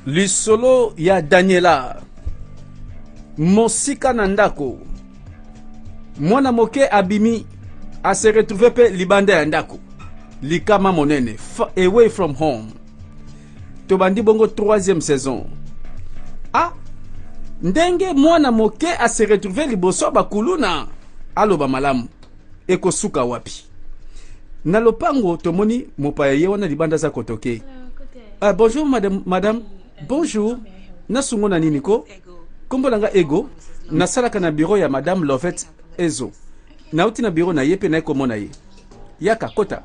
Lisolo ya Daniela. Mosika na ndako, mwana moke abimi a se retrouver mpe libanda ya ndako. Likama monene, away from home. Tobandi bongo troisième saison. Ah, ndenge mwana moke a se retrouver liboso ya bakuluna, aloba malamu, ekosuka wapi? Na lopango tomoni mopaya ye wana libanda aza kotoke. Ah, bonjour madame, madame. Bonjour. Nasungo na nini ko? Kombo na nga Ego. Nasalaka na bureau ya madame Lovette Ezo. Nauti na bureau na ye pe naye komona ye. Yaka kota.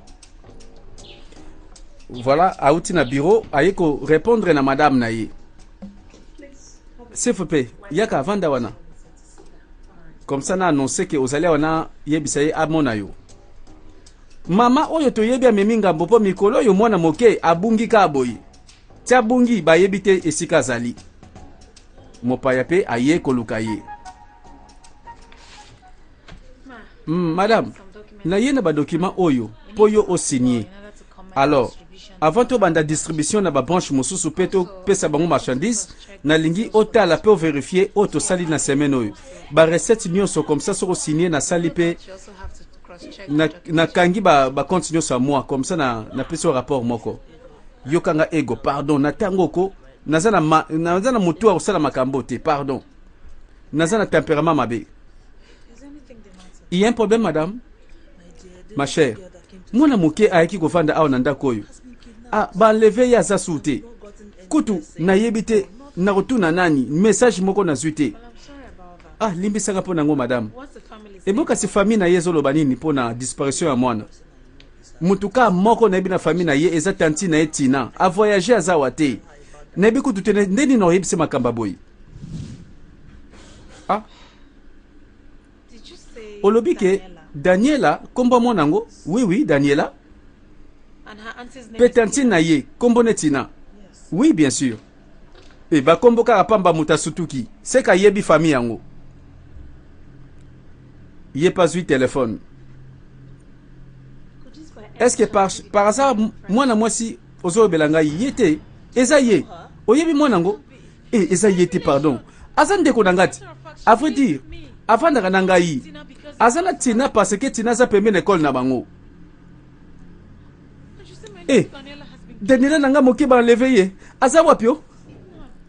Voilà, auti na bureau aye ko répondre na madame na ye. S'il vous plaît, yaka vanda wana. Comme ça na annoncer que ozali awa na yebisa ye amona yo. Mama oyo toyebi amemi ngambo mpo mikolo oyo mwana moke abungi kaka boye. Ti abungi bayebi te esika azali. Mopaya mpe aye koluka ye. Madame, naye na badokima oyo mpo yo osigne. Alors, avant tobanda distribution na babranche mosusu mpe topesa bango marchandise, nalingi otala mpe overifie oyo tosali na semaine oyo. Barecette nyonso comme ça soki osigne nasali mpe nakangi na ba compte nyonso ya mois comme ça na napesi yo rapport moko. Yokanga ego, pardon, na ntango oko naza na, ma, naza na motu ya kosala makambo te, pardon. Naza na tempérament mabe. Il y a un problème, madame? Ma chère, mwana moke ayaki kovanda awa na ndako oyo. Ah, baenleve ye aza su te. Kutu nayebi te nakotuna nani, message moko nazwi te. Ah, limbisaka mpo nango madame. Ebo kasi famille na ye ezoloba nini mpo na disparition ya mwana? Mutu ka moko nayebi na famille na ye eza tantine na ye Tina. A voyager aza awa te. Nayebi kutu te nde nini oyebisi makambo boye. Ah. Olobi ke Daniela kombo mwana yango? Oui oui, Daniela. Pe tantine na ye kombo ne Tina. Oui bien sûr. E bakombo kaka pamba moto asutuki. Seka ayebi famille yango. Ye pa zwi telefone. Est-ce que par hasard mwana mwasi ozolobela ngai ye te? Eza ye. Oyebi mwana yango? Eh, eza ye te pardon. Aza ndeko na ngai. À vrai dire, avandaka na ngai. Aza na Tina parce que Tina aza pembeni na école na bango. Eh, Daniela na ngai moke ba enlever ye. Aza wapi yo?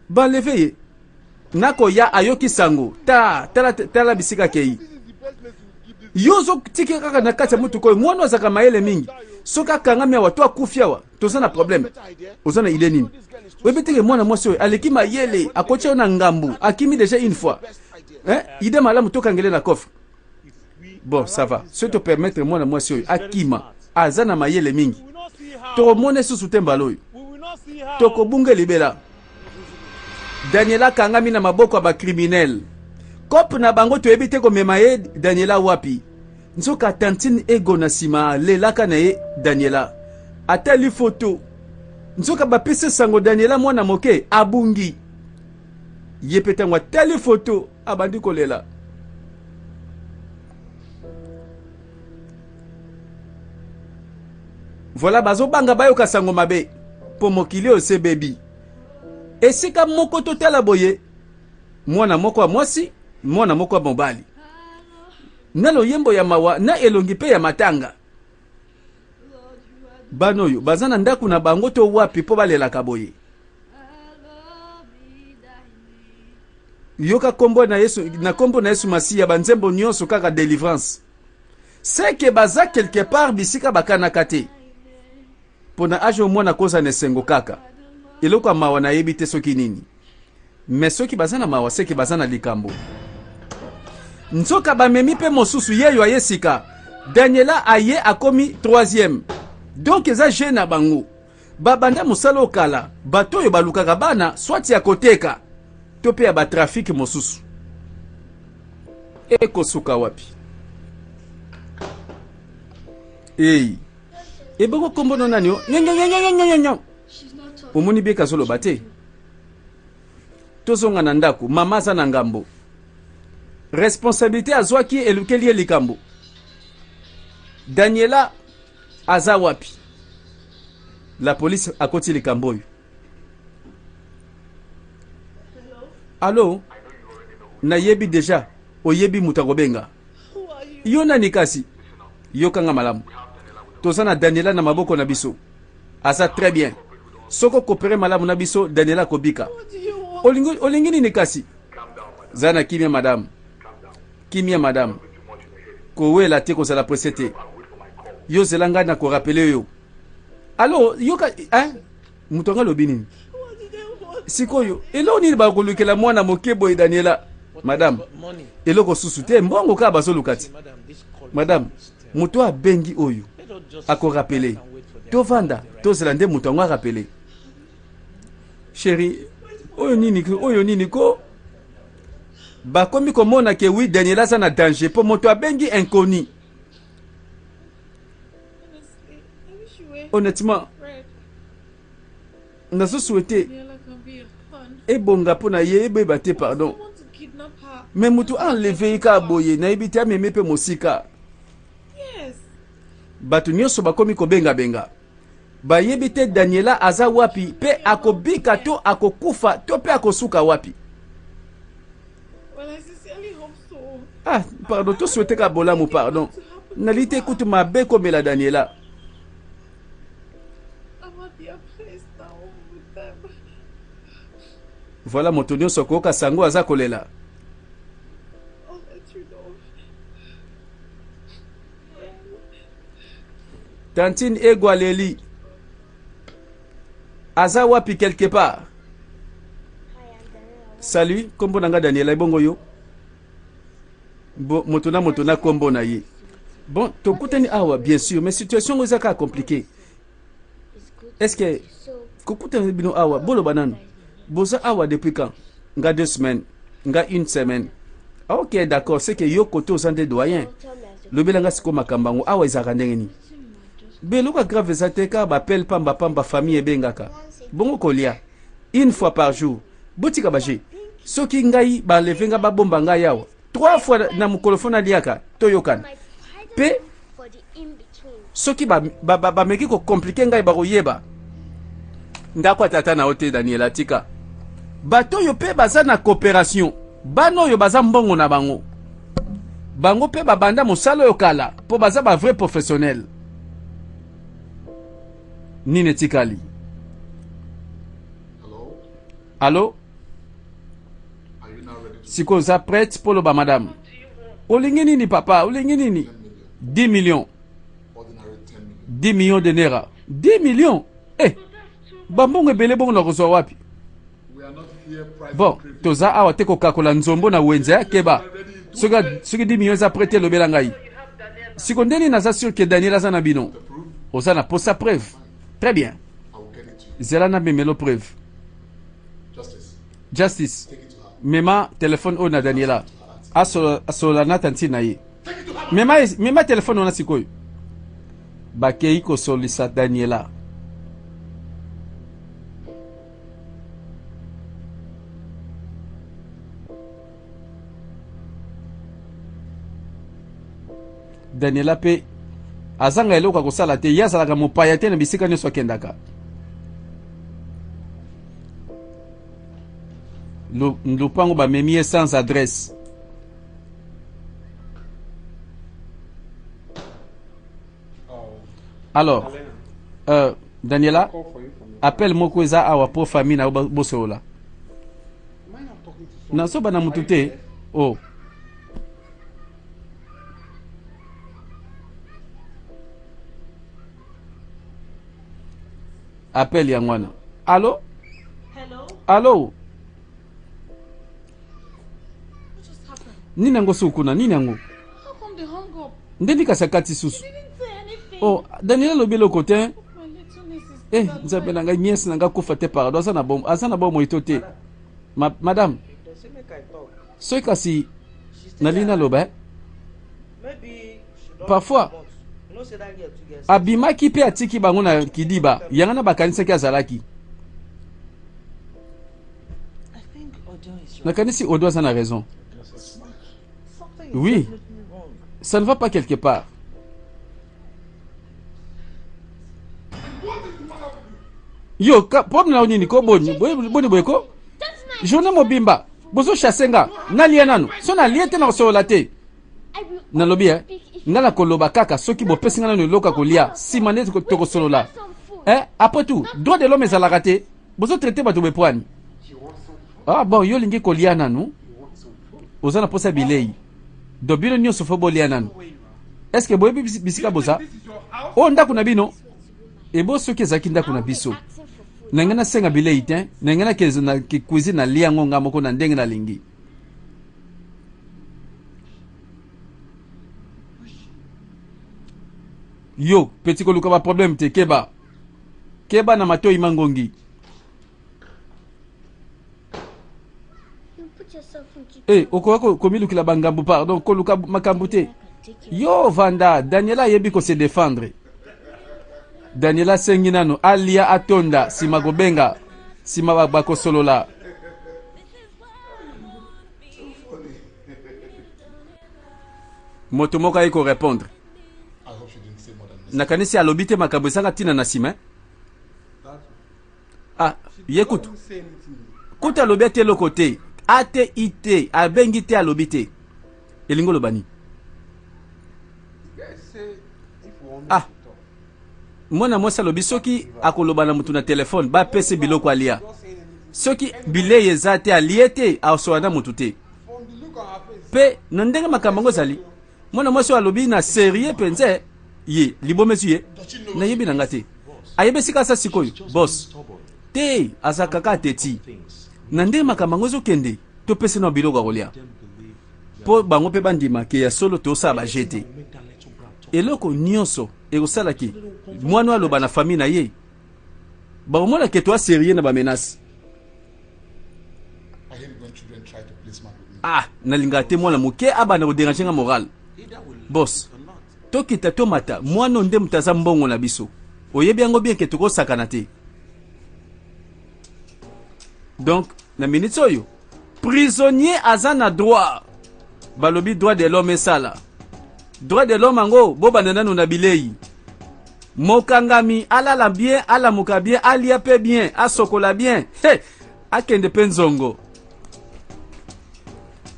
Ba enlever ye. Nakoya ayoki sango. Ta, tala, tala bisika kei. Yo ozotika kaka na kati ya motuka oyo. Mwana azalaka mayele mingi. Soki akangami awa to akufi awa, toza na problème. Oza na idée nini? Oyebi te ke mwana mwasi oyo aleki mayele, akotia yo na ngambu, akimi déjà une fois. Hein? Idée malamu tokangele na coffre. Bon, ça va. Soki to permettre mwana mwasi oyo akima, aza na mayele mingi. Tokomona susu te mbala oyo. Tokobunga libela. Daniela akangami na maboko ya bacriminel. Cope na bango toyebi te komema ye Daniela wapi. Nzoka tantine Ego na nsima alelaka na ye Daniela. Atali foto. Nzoka bapesi sango Daniela mwana moke abungi. Ye mpe ntango atali foto abandi kolela. Voilà, bazobanga bayoka sango mabe mpo mokili oyo se bebi. Esika moko totala boye, mwana moko ya mwasi, mwana moko ya mobali, na loyembo ya mawa na elongi mpe ya matanga. Bana oyo baza na ndako na bango to wapi mpo balelaka boye? Yoka kombo na Yesu, na kombo na Yesu Masiya, banzembo nyonso kaka delivrance. Seke baza quelque part bisika bakanaka te. Pona age oyo mwana koza na esengo kaka. Eloko ya mawa nayebi te soki nini. Mais soki baza na mawa seke baza na likambo. Nzoka bamemi pe mosusu yeyo aye sika. Daniela aye akomi troisième. Donc eza jeu na bango. Babanda mosala oyo kala. Bato oyo balukaka bana soit ya koteka to pe ya ba trafic mosusu. Ekosuka wapi? Ei. Ebongo kombo no nani o? Nyenyenyenyenyenyenyenyo. Omoni bien kazoloba te. Tozonga na ndako, mama aza na ngambo. Responsabilité azwaki elukeli ye likambo. Daniela aza wapi? La police akoti likambo oyo. Allo, nayebi deja oyebi moto akobenga. Yo nani kasi? Yoka nga malamu. Toza na Daniela na maboko na biso. Aza très bien. Soki okopere malamu na biso, Daniela akobika. Olingi, olingi nini kasi? Zala na kimia madame. Kimia madame. Kowela te, kozala presse te. Yo zela ngai na korapele yo. Allo, yoka, hein? Moto yango alobi nini? Sikoyo, eloko nini bakolukela mwana moke boye Daniela? Madame, eloko susu te, mbongo kaka bazoluka ti. Madame, moto abengi oyo akorapele. Tovanda, tozela nde moto yango arapele. Chérie, oyo nini, oyo nini ko? Bakomi komona ke oui, Daniela aza na danger po moto abengi inconnu. Honnêtement, nazo souhaiter ebonga mpo na ye ebeba te pardon. Mais moto enleve ye kaka boye, nayebi te amemi mpe mosika. Bato nyonso bakomi kobengabenga, bayebi te Daniela aza wapi mpe akobika to akokufa to mpe akosuka wapi. Ah, pardon, to souhaite ka bolamu pardon. Nali te kutu mabe komela Daniela. Voilà moto nyonso akoyoka sango aza kolela. Tantine Ego aleli. Aza wapi quelque part? Salut, kombo na nga Daniela ebongo yo? Bo, moto na moto na kombo na ye. Bon, tokutani awa bien sûr, mais situation ngo eza kaka compliqué. Est-ce que kokutana bino awa boloba nanu boza awa depuis quand? Nga deux semaines, nga une semaine. Ok, d'accord, c'est que yo kote oza nde doyen. Lobela nga sikoyo makambo yango awa ezalaka ndenge nini? Beloko ya grave eza te kaka bapele pamba pamba famille ebengaka bongo kolia une fois par jour. Botika ba jeu. Soki ngai ba enlever nga babomba ngai awa trois fois na mokolo fo naliaka toyokana. Pe soki bameki ba, ba, ba kocomplike ngai bakoyeba ndako ya tata na yo te Daniela tika. Bato oyo mpe baza na coopération, bana oyo baza mbongo na bango, bango mpe babanda mosala oyo kala mpo baza ba vrai professionnel. Nini etikali? Allo? Sikoyo oza prête mpo loba madame? Olingi nini papa? Olingi nini? 10 millions. 10 millions de naira. 10 millions? Eh, bambongo ebele bongo nakozwa wapi? Bon, toza awa te kokakola nzombo na wenze ya keba. Soki soki 10 millions eza prête lobela ngai. Siko ndeni naza sûr que Daniel aza na bino. Oza na posa preuve. Très bien. Zela na memelo preuve. Justice. Mema telefone oyo na Daniela. Asolola na tantine na ye. Mema, mema telefone wana sikoyo. Bakei kosolisa Daniela. Daniela mpe azanga eloko ya kosala te, ye azalaka mopaya te na bisika nyonso akendaka. Lopango bamemi ye sans adresse. Alors, Daniela, appel moko eza awa po famille na yo bosolola. Nazoba na mutu te. Oh. Appel yango wana. Allo? Allo? Nini yango suku kuna? Nini yango? Nde kasi akati susu. Oh, Daniel alobi eloko te. Eh, nzambe na ngai, nièce na ngai akufa te pardon, aza na bom, aza na bomoi to te. Ma, madame, soki kasi nalingi naloba eh? Parfois abimaki mpe atiki bango na kidiba yanga na bakanisaki azalaki. Nakanisi Odo aza na raison. Oui, ça ne va pas quelque part. Yo, problème na nini ko boni? Boni boye ko? Journée mobimba. Bozo chasser nga. Nalia nanu. So nalie te nakosolola te. Nalobi eh. Nga nakoloba kaka soki bopesi nga nanu eloko ya kolia. Sima nde tokosolola. Eh, après tout, droit de l'homme ezalaka te. Bozo traiter bato boye poani. Ah bon, yo olingi kolia nanu. Oza na posa bilei. Donc bino nyonso fo bolia nanu. Est-ce que boyebi bisika boza? Oyo ndako na bino? Ebo soki ezalaki ndako na biso. Na ngai nasenga bilei te, na ngai nakende na cuisine nalia yango nga moko na ndenge nalingi. Yo, petit koluka ba problème te, keba. Keba na matoyi mangongi. Eh, okoka komilukela bangambo pardon, koluka makambo te. Yo vanda, Daniela ayebi ko se défendre. Daniela asengi nano alia atonda, sima kobenga, sima bakosolola. Moto moko aye ko répondre. Nakanisi alobi te makambo ezanga ntina na nsima. Ah, ye kutu kutu alobi ate eloko te ate ite abengi te alobi te elingi oloba nini? Ah, mwana mwasi alobi soki akoloba na motu na telefone bapese biloko alia, soki bilei eza te alie te asola na motu te. Mpe na ndenge makambo yango ezali, mwana mwasi oyo alobi na serie mpenza, ye liboma ezwi ye, nayebi na nga te, ayebi esika aza sikoyo bos te, azalaka kaka teti na ndenge makambo yango ezokende, topesi na biloko ya kolia mpo bango mpe bandima ke ya solo tosala baje te. Eloko nyonso ekosala ke mwana aloba na famille na ye, bakomona ke toa serie na bamenace. Ah, nalingaka te mwana moke abanda koderange nga moral. Bos, tokita tomata, mwana nde moto aza mbongo na biso, oyebi yango bien ke tokosakana te. Donc na minute oyo prisonnier aza na droit, balobi droit de l'homme esala droit de l'homme yango, bobanda nanu na bilei. Mokangami alala bien, alamuka bien, alia pe bien, asokola bien, hey, akende pe nzongo.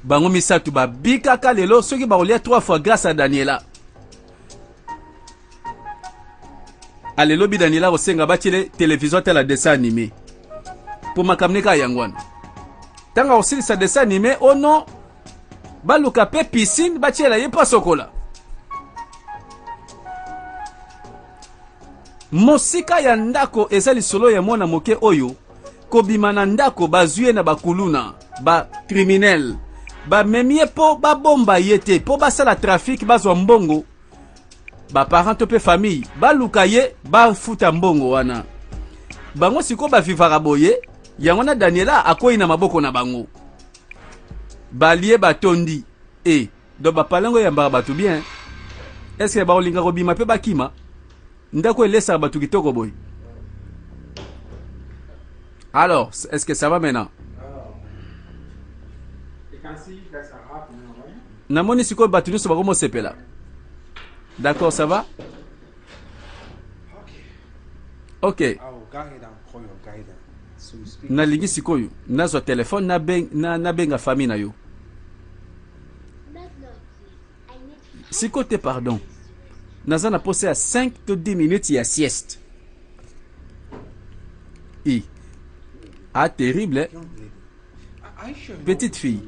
Bango misato babikaka lelo soki bakolia 3 fois grâce à Daniela. Alelobi Daniela kosenga batiele télévision atala dessin animé po makambo ne kaka yango wana. Ntango akosilisa dessin animé, oh non, baluka pe piscine batiela ye mpo asokola. Mosika ya ndako eza lisolo ya mwana moke oyo kobima na ndako bazwi ye na bakuluna ba criminel, bamemi ye mpo babomba ye te, mpo basala trafic bazwa mbongo. Baparent to mpe famille baluka ye bafuta mbongo wana. Bango sikoyo bavivaka boye yango na Daniela akwei na maboko na bango, balie batondi e donc bapalango eyambaka bato bien. Est-ce que bakolinga kobima mpe bakima ndako elesaka bato kitoko boye? Alors, est-ce que ça va maintenant? Namoni sikoyo bato nyonso bakomosepela. D'accord, ça va? Ok. Nalingi sikoyo nazwa telefone nabenga na, na famille na yo. Sikoyo te, pardon. Naza na posa ya 5 to 10 minutes ya sieste. I. Ah, terrible. Petite fille.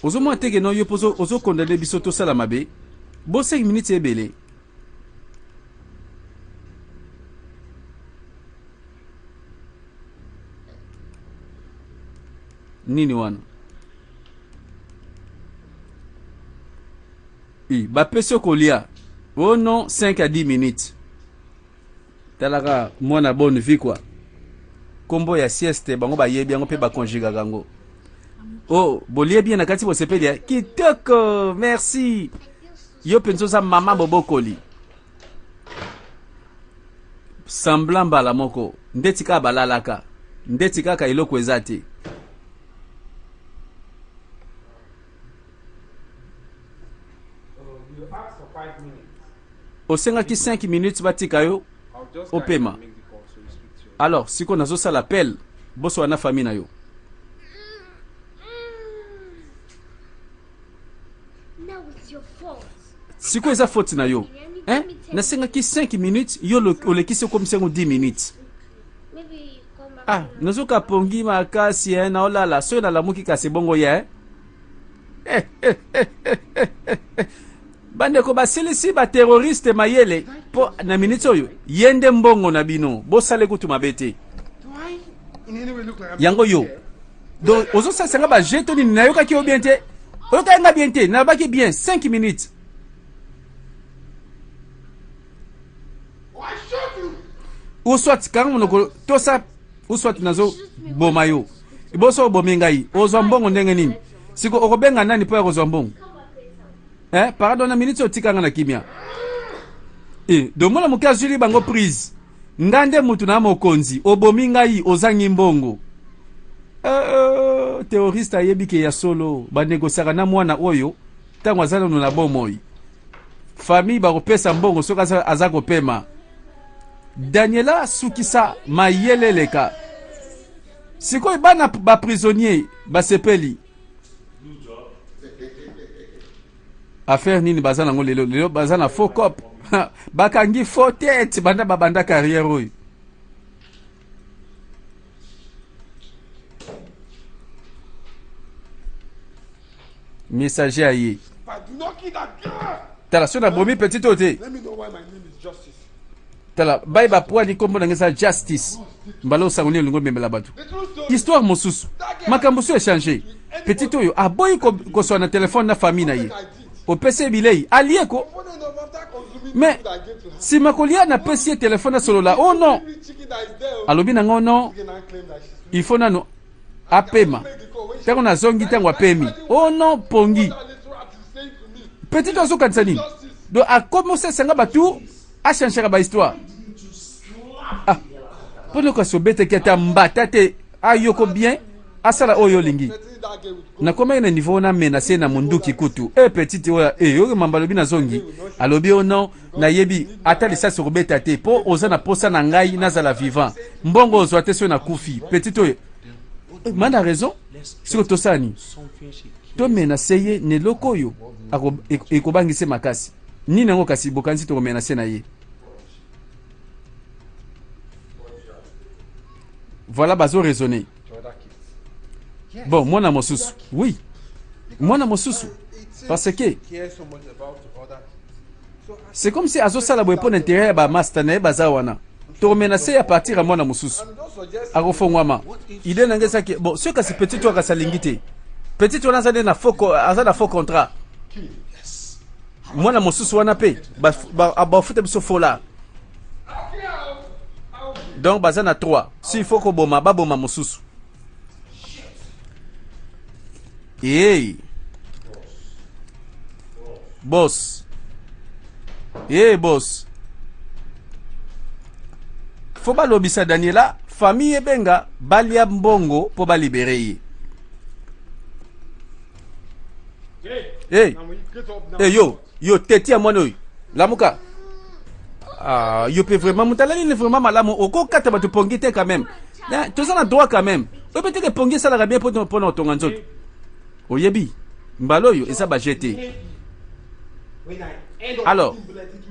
Ozomona te ke no yo mpo ozokondane biso tosala mabe. Bo 5 minutes ebele. Nini wana? I, bapesi yo kolia. Oh non, 5 à 10 minutes. Talaka mwana bonne vie quoi. Kombo ya sieste bango bayebi yango mpe baconjugaka yango. Oh, bolie bien na kati bosepeli ya kitoko, merci. Yo mpenza oza mama bobokoli. Semblant mbala moko ndeti kaka balalaka, ndeti kaka eloko eza te. Osengaki 5 minutes batika yo opema. Alors sikoyo nazosala appel, bosola na famille na yo. Sikoyo eza faute na yo hein? Nasengaki 5 minutes, yo olekisi okomisi yango 10 minutes. Ah, nazoka pongi makasi hein, naolala soki nalamuki kasi bongo ye eh? Bandeko basilisi ba terroriste mayele mpo na minute oyo ye nde mbongo na bino bosale kutu mabe te yango yo donc ozosalisa nga baje to nini? Nayokaki yo bien te, oyokaki nga bien te, nalobaki bien 5 minutes. Ou soit kanga monoko tosa, ou soit nazo boma yo. Boso obomi ngai, ozwa mbongo ndenge nini? Siko okobenga nani mpo ya kozwa mbongo? Eh, pardon, na minute otika nga na kimia. Eh, donc mwana moke azwili bango prise. Nga nde mutu na mokonzi, obomi ngai ozangi mbongo. Terroriste ayebi ke ya solo banegosiaka na mwana oyo ntango aza nano na bomoi. Famille bakopesa mbongo soki aza, aza kopema. Daniela sukisa mayele eleka. Sikoyo bana ba prisonnier basepeli. Affaire nini baza nango lelo? Lelo baza na faux cop. Bakangi faux tête banda babanda carrière oyo. Messager aye. Tala so nabomi petit oyo te. Tala bai bapwani nkombo na ngai eza Justice. Mbala osango nini olingi omemela bato histoire mosusu, makambo so echange. Petit oyo aboyi koswa na telefone na famille na ye, opesi ye bilei alie ko, mais nsima kolia napesi ye telefone asolola. Oh non, alobi na ngo non, il faut nano apema. Ntango nazongi, ntango apemi, oh non, pongi. Petit oyo azokanisa nini? Donc akomi osesanga batour, achangera bahistoire. Ah, mpona kasi obetaki ata mbata te, ayoko bien asala oyo olingi. Nakomaki na niveau na menace na munduki kutu. E petite oyo e yoki mamba alobi nazongi, alobi o non, nayebi ata lisasi okobeta te mpo oza na posa na ngai nazala vivant, mbongo ozwa te soki nakufi. Petite oyo mana raison. Siko tosala nini? Tomenase ye na eloko oyo ekobangisa makasi nini yango? Kasi bokanisi tokomenase na ye? Voilà, bazo raisonner. Bon, mwana mosusu, oui, mwana mosusu, parce que c'est comme si azosala boye mpo na intérêt ya bamaster na ye baza wana. Tokomenase ya partir ya mwana mosusu akofongwama. Idée na ngai ezaki bon, soki kasi petit oyo kasi alingi te, petit wana aza nde na faux, aza na faux contrat. Mwana mosusu wana mpe bafuta biso fola, donc baza na 3. S'il faut koboma, baboma mosusu. Hey boss, hey boss, fo balobisa Daniela, famille ebenga balia mbongo mpo balibere ye. Hey, hey, yo yo teti ya mwana oyo, lamuka. Ah, yo mpe vraiment moto alali nini? Vraiment malamu okokata bato pongi te quand même. Toza na droit quand même. Oyo mpe teke pongi esalaka bien mpona kotonga nzoto. Oyebi mbala oyo eza baje te. Alors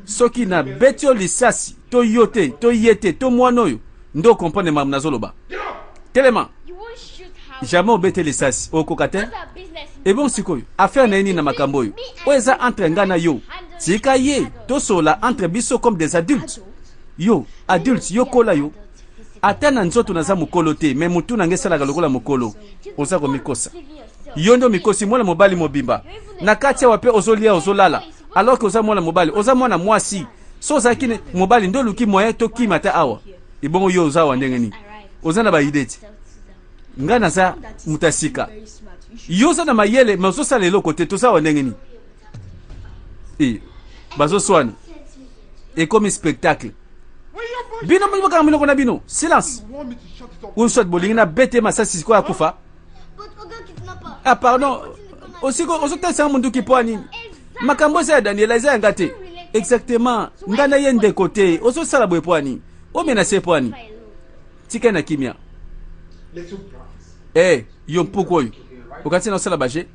soki nabeti yo lisasi to yo te to ye te to mwana oyo nde okomprendre makambo nazoloba. Telema, jamais obete lisasi, okoka te. Ebongo sikoyo affaire na ye nini na makambo oyo? Oyo eza entre ngai na yo, tika ye tosola entre biso comme des adultes. Yo adulte, yo kola yo ata na nzoto naza mokolo te, me motu na ngai esalaka lokola mokolo. Oza komikosa, yo nde omikosi mwana mobali mobimba na kati awa mpe ozolia ozolala alors que oza mwana mobali, oza mwana mwasi. So ozalaki mobali nde oluki moyen tokima ata awa. Ebongo yo oza awa ndenge nini? Oza na baide ti ngai naza moto ya sika, yo oza na mayele me ozosala eloko te. Toza awa ndenge nini? E bazoswana, ekomi spectacle. Bino bokanga minoko na bino, silence, ou soit bolingi na bete masasi sikoyo akufa. Ah pardon, osiko ozotalisa munduki mpo nini? Makambo eza ya Daniela, eza yanga te. Exactement, ngai na ye ndeko te. Ozosala boye mpo nini? Omenase mpo nini? Tika na kimia. Eh, yo mpuku oyo okati na osala baje.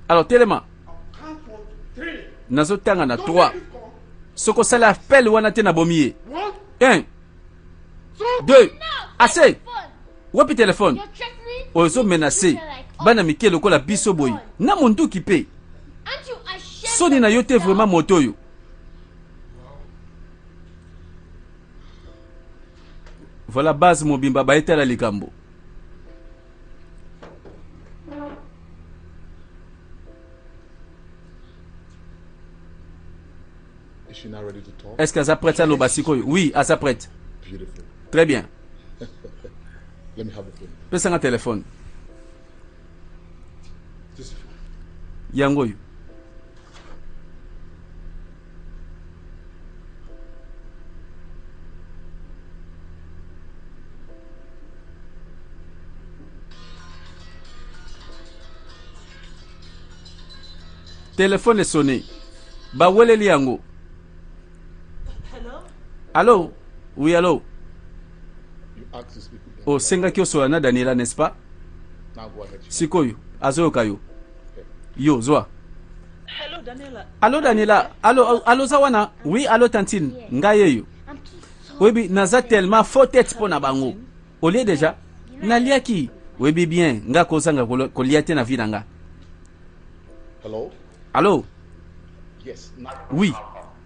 Alors telema, nazotanga na 3. Soki osali appel wana te, nabomi ye. 1, 2, ase wapi telefone? Ozomenacer bana mike lokola biso boye na monduki mpe soni na yo te? Vraiment, moto oyo. Voilà, base mobimba bayetala likambo. Is she now ready to talk? Est ce que aza prête aloba sikoyo? Oui, aza prête. Beautiful. Très bien. Let me have the phone. Pesanga telefone. This is phone. Yango oyo. Telefone esone, baweleli yango. Hello? Allo, oui, allo. You asked to speak with Daniela. Osengaki osola na Daniela, n'est-ce pas? Now go ahead. Sikoyo azoyoka yo. Yo zwa. Hello, Daniela. Allo Daniela, allo, allo, oza wana? Oui, allo tantine, ngai eyo. Oyebi, naza tellement faux tête mpo na bango. Olie déjà? Naliaki. Oyebi bien, nga kozanga kolia te na vie na nga. Hello? Allo. Yes. Now. Oui,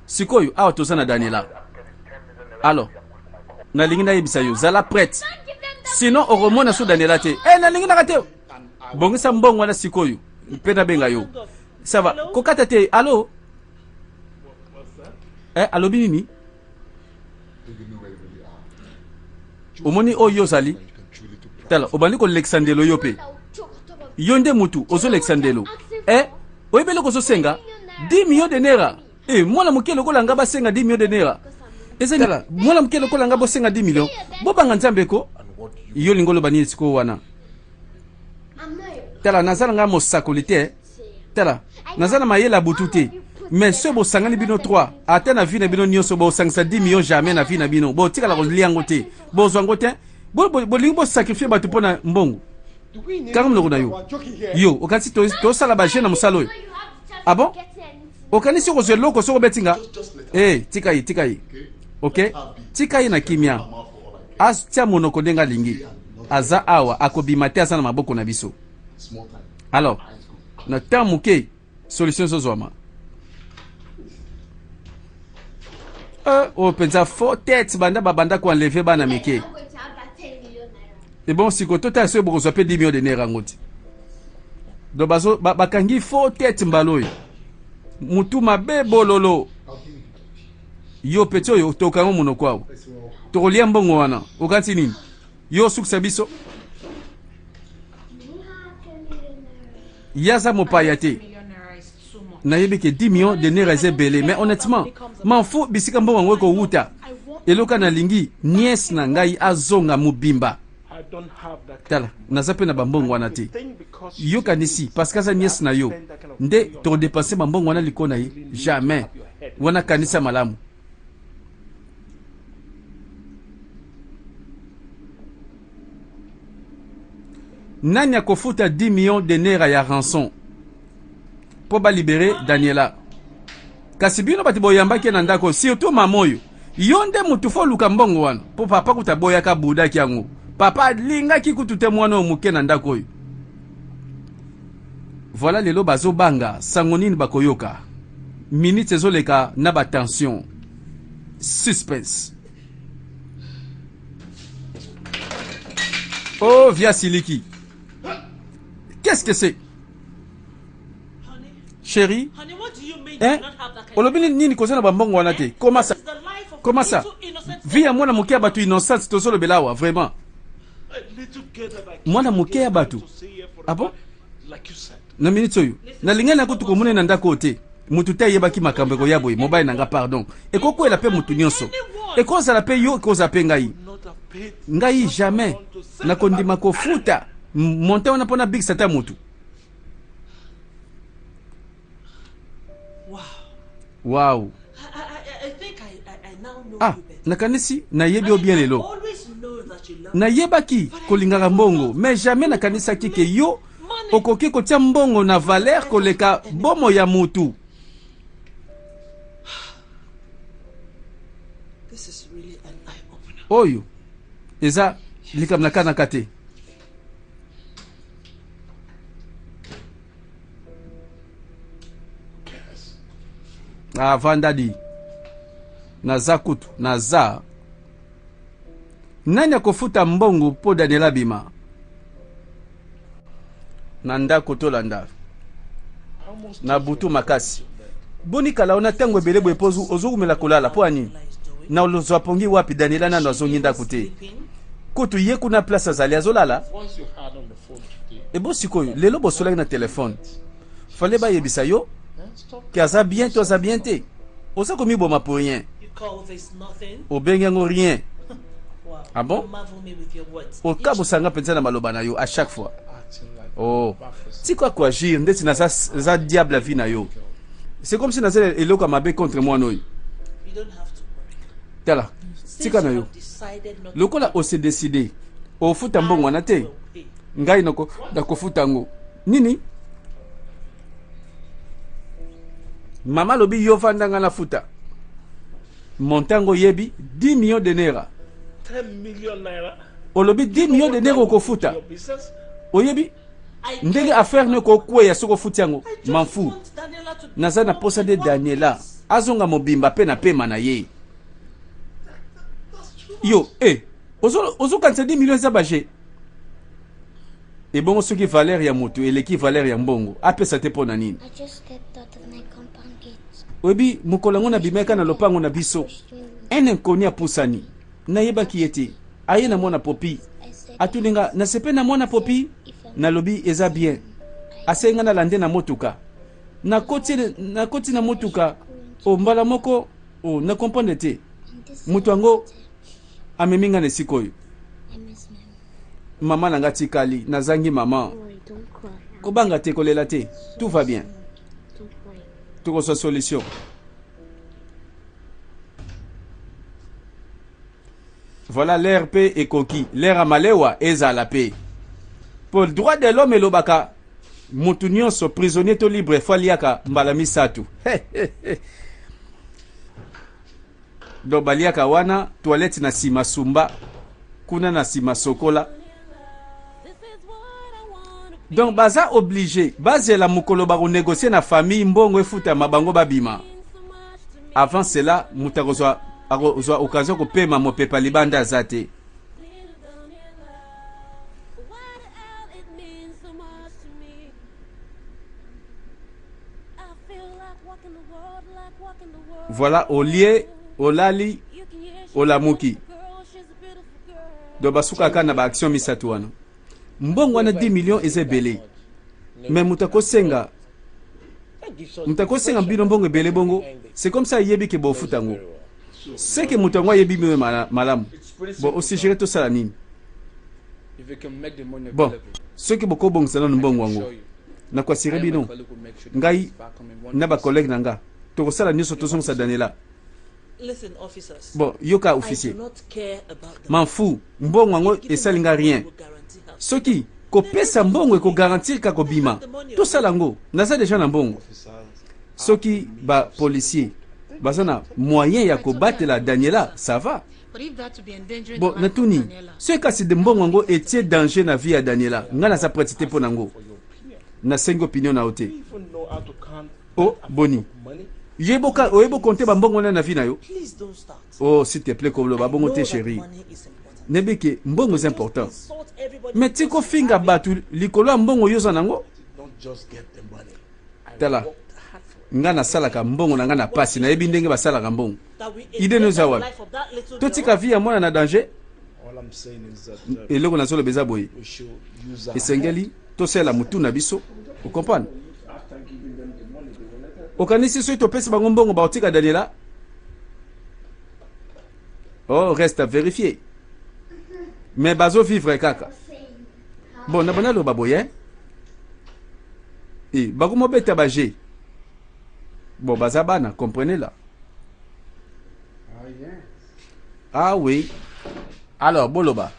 sikoyo awa toza na Daniela. Allo, nalingi nayebisa yo, zala prête, sinon okomona so Daniela te. E nalingi naka te. Bongisa mbongo wana sikoyo mpe nabenga yo. Ça va, kokata te. Allo. Eh, alobi nini? Do you know where you really are? Omoni oyo yo ozali? You can truly do proud. Tala, obandi kolekisa ndelo. Yo mpe, yo nde mutu ozolekisa ndelo. E oyebi eloko ozosenga? 10 millions de naira. E mwana moke lokola nga, basenga 10 millions de naira? Eza tala, mwana moke lokola nga, bosenga 10 millions? Bobanga Nzambe ko. And what you Yo lingi oloba nini sikoyo wana? Tala, naza na nga mosakoli te. Tala, naza na mayele ya butu te, mais soki bosangani bino 3, ata na vie na bino nyonso bosangisa 10 millions, jamais na vie na bino botikala kolia yango te, bozwa yango te. Bolingi bosacrifier bato mpo na mbongo. Kanga monoko na yo. Yo okanisi tosala baje na mosala oyo? Ah bon, okanisi okozwa eloko soki obeti nga? Eh, tika ye, tika ye. Ok, tika ye na kimia, atia monoko ndenge alingi. Aza awa, akobima te, aza na maboko na biso. Small time. Alors, na temps moke solution ezozwama. Oyo mpenza faux tête. Banda babanda koenlever bana mike ebon, sikoyo totala soki bokozwa mpe 10 millions de naira yango ti. Donc bazo bakangi faux tête mbala oyo, mutu mabe bololo. Yo petit oyo, tokango monoko awa, tokolia mbongo wana. Okanisi nini? Yo osukisa biso. Ye aza mopaya te. Nayebi ke 10 millions de naira eza ebele, mais honnêtement, m'en fous bisika mbongo yango ekowuta. Eloko nalingi, nièce na ngai azonga mobimba. Tala, naza mpe na bambongo wana te. Yokanisi parce que aza nièce na yo nde tokodépenser bambongo wana liko na ye? Jamais. Wana kanisa malamu. Nani akofuta 10 millions de naira ya rançon mpo balibérer Daniela? Kasi bino bato boyambaki ye na ndako, surtout mama oyo, yo nde motu fo oluka mbongo wana, mpo papa kutu aboyaka, abudaki yango. Papa alingaki kutu te mwana oyo moke na ndako oyo. Voilà, lelo bazobanga sango nini bakoyoka. Minute ezoleka na batension, suspense. Oh, via siliki, qu'est-ce que c'est? Chérie, hein? Olobi nini? Koza na bambongo wana te? Comment ça, comment ça? Vie ya mwana moke ya bato innocente tozolobela awa, vraiment, mwana moke ya bato. Ah bon, na minute oyo nalingai na kutu komona na ndako oyo te. Mutu te ayebaki makambo ekoya boye. Mobali na nga, pardon, ekokwela mpe mutu nyonso, ekozala mpe yo, ekozala mpe ngai. Ngai jamais nakondima kofuta montant wana mpo nabikisa ata mutu. Wow. Ah, nakanisi nayebi yo bien lelo. Nayebaki kolingaka mbongo, mais jamais nakanisaki ke yo. Okoki kotia mbongo na valeur koleka bomoi ya mutu. Oyo eza likambo na kanaka te. Ah, vanda di. Naza kutu, naza. Nani akofuta mbongo mpo Daniel abima? Na ndako tolanda. Na butu makasi. Boni kala ona ntango ebele boye mpo ozokumela kolala mpo ya nini? Na ozwa pongi wapi? Daniela nano azongi ndako te. Kutu ye kuna place azali azolala. Ebo sikoyo lelo bosolaki na telefone. Fallait bayebisa yo ke aza bien to aza bien te. Oza komiboma pour rien. Obengi yango rien. Ah bon? Okabosanga mpenza na maloba na yo à chaque fois. Oh. Tika ko agir ndeti naza za diable vie na yo. C'est comme si naza eloko ya mabe contre mwana oyo. Tala, tika na yo. Lokola ose décider ofuta mbongo wana te, ngai nako nakofuta yango. Nini? Mama alobi yo vanda ngai nafuta. Montant ngo oyebi 10 millions de naira. Olobi 10 millions de naira okofuta. Oyebi ndenge affaire no ekokweya soki ofuti yango. M'en fous. Naza na posa nde Daniela azonga mobimba pe na pema na ye. Yo, eh, ozokanisa 10 millions eza ba jeu? Ebongo soki valeur ya moto eleki valeur ya mbongo, apesa te mpo na nini? Oyebi, mokolo yango nabimaki na lopango na biso, un inconnu apusani, nayebaki ye te, aye na mwana Popi, atuni nga nasepe na mwana Popi, nalobi eza bien, asengi nga nalande na motuka, nakoti, nakoti na motuka, o mbala moko, o na comprendre te, moto yango amemi nga na esika oyo. Mama na nga tikali, nazangi mama. Kobanga te, kolela te, tout va bien, tokozwa solution. Voilà l'heure pe ekoki, l'heure ya malewa ezala pe. Po droit de l'homme elobaka mutu nyonso prisonnier to libre fo aliaka mbala misato. Donc baliaka wana toilette na sima sumba kuna na sima sokola. Donc baza oblige bazela mokolo bako negocier na famille mbongo efutama bango babima. Avant cela moto akozwa akozwa occasion kopema mopepa libanda aza te. Voilà olie olali olamuki donc basukaka na ba action misato wana mbongo wana 10 millions eza ebele mais moto akosenga moto akosenga bino mbongo ebele bongo c'est comme ça ayebi ke bofuta yango ce que moto yango ayebi bino malamu bon osuggere tosala nini bon soki bokobongisa nanu mbongo yango nakoasire bino ngai na bacollègue na nga tokosala nyonso tozongisa Daniela. Bon yoka officier m'en fous mbongo yango esali nga rien soki kopesa mbongo ekogarantir ka kobima tosala yango naza deja na mbongo soki ba policier baza na moyen ya kobatela Daniela ça va bon natuni soki kasi de mbongo yango etie danger na vie ya Daniela nga naza prête te mpo na yango nasengi opinion na yo te Oh boni yeboka oyebo compter ba mbongo wana na vie na yo? Oh s'il te plaît koloba bongo te chérie. Nebi ke mbongo eza important. Mais tiko finga batu likolo ya mbongo yo oza nango. Tala nga nasalaka mbongo na nga na pasi nayebi ndenge basalaka mbongo. Idée no eza wapi? Totika vie ya mwana na danger? Eloko nazoloba eza boye. Esengeli tosalela mutu na biso ocomprendre okanisi soki topesi bango mbongo bakotika daniela oh reste à vérifier mais bazo vivre kaka bon na bana loba boye e bakomobeta ba jeu bon baza bana comprenez là ah oui alors boloba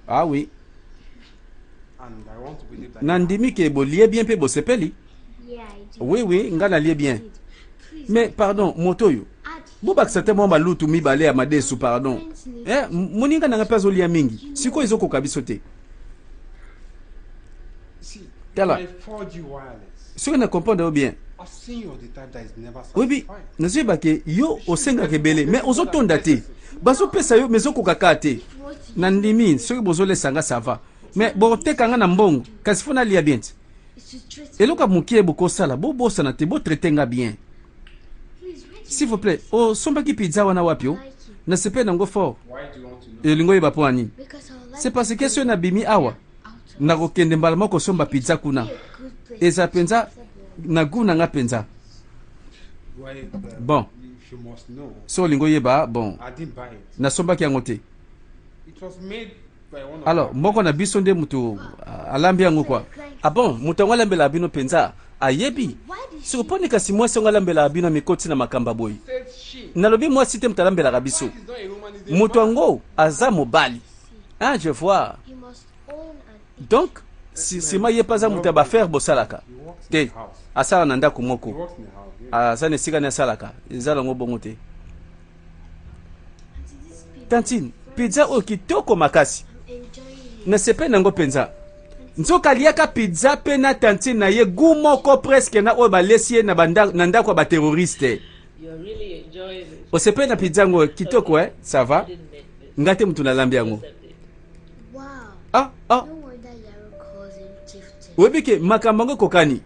Ah oui. Nandimi ke bolie bien mpe bosepeli. Oui, oui, nga nalie bien. Mais pardon, moto oyo bobakisa te mwa balutu mibale ya madesu pardon. Eh, moninga na nga mpe azolia mingi. Sikoyo ezokoka biso te. Tala. Soki na comprendre yo bien. Oyebi, nazoyeba ke yo osengaka ebele mais ozotonda te. Bazopesa yo mais ezokoka kaka te. Nandimi soki bozolesa nga ça va. Mais boteka nga na mbongo kasi fo nalia bien te. Eloko ya mokie bokosala bobosana te botraite nga bien. S'il vous plaît, osombaki pizza wana wapi o? Nasepeli nango fort. Elingi oyeba mpo na nini? C'est parce que soki nabimi awa nakokende mbala moko kosomba pizza kuna. Eza mpenza na goût na nga mpenza. Bon, soki olingi oyeba, bon, nasombaki yango te. Alors, moko na biso nde mutu alambi yango quoi. Ah bon, mutu yango alambelaka bino mpenza ayebi. Siko poni kasi mwasi yango alambelaka bino amikoti na makambo boye. Nalobi mwasi te mutu alambelaka biso. Mutu yango aza mobali. Ah, je vois. Donc, si sima ye mpe aza moto ya baaffaire bosalaka te, asala na ndako moko, aza na esika ni asalaka, eza nango bongo te. Tantine, pizza oyo kitoko makasi, nasepeli nango mpenza. Nzoka aliaka pizza mpe na tantine na ye goût moko presque na oyo balesi ye na, na ndako ya baterroriste. Osepeli na pizza yango kitoko eh? Ça va? Nga te moto nalambi yango. Ah, ah. Oyebi ke makambo yango ekokani.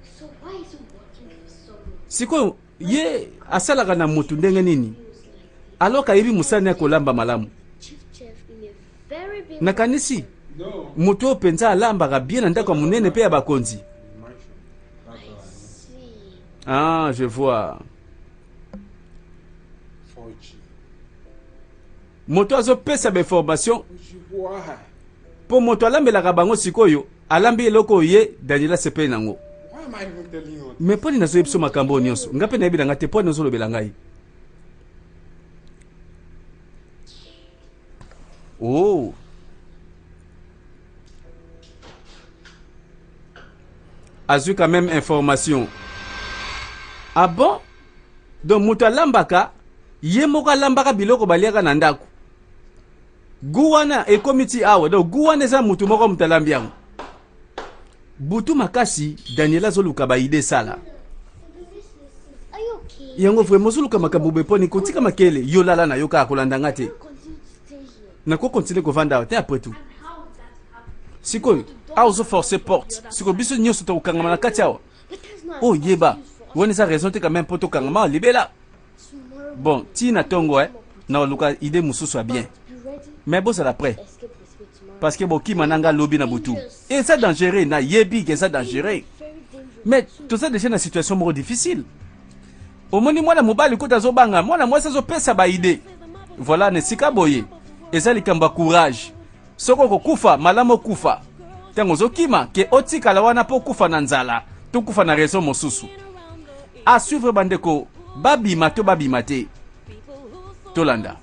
Sikoyo ye asalaka na motu ndenge nini alors ayebi mosala ya kolamba malamu? Nakanisi moto oyo mpenza alambaka bien na ndako ya monene mpe ya bakonzi. Ah, je vois. Moto azopesa bainformation mpo moto alambelaka bango sikoyo alambi eloko oyo ye Daniel asepeli nango. Me mpo nini nazoyebi biso makambo oyo nyonso? Ngai mpe nayebi na ngai te mpo nini ozolobela ngai. Oh. Azwi quand même information. Ah bon? Donc moto alambaka ye moko alambaka biloko baliaka na ndako. Goût wana ekomi ti awa. Donc goût wana eza moto moko moto alambi yango. Butu makasi Daniela azoluka ba idée sala. Yango vraiment ozoluka makambo boye poni kotika makele yo lala na yo kaka kolanda nga te. Nako continuer kovanda awa te après tout. Sikoyo awa ozo forcer porte. Sikoyo biso nyonso tokokangama na kati awa. Oh yeba wana eza raison te quand même po tokangama libela. Bon ti na tongo eh na luka idée mosusu ya bien. Mais bozala prêt. Parce que bokima na nga lobi na butu. Eza dangereux na yebi que eza dangereux. Mais toza déjà na situation moko difficile. Omoni mwana mobali kuta azobanga, mwana mwasi azopesa ba idée. Voilà na esika boye eza likambo ya courage. Soki okokufa malamu okufa ntango ozokima ke otikala wana mpo okufa na nzala to kufa na raison mosusu. A suivre bandeko, babima to babima te, tolanda.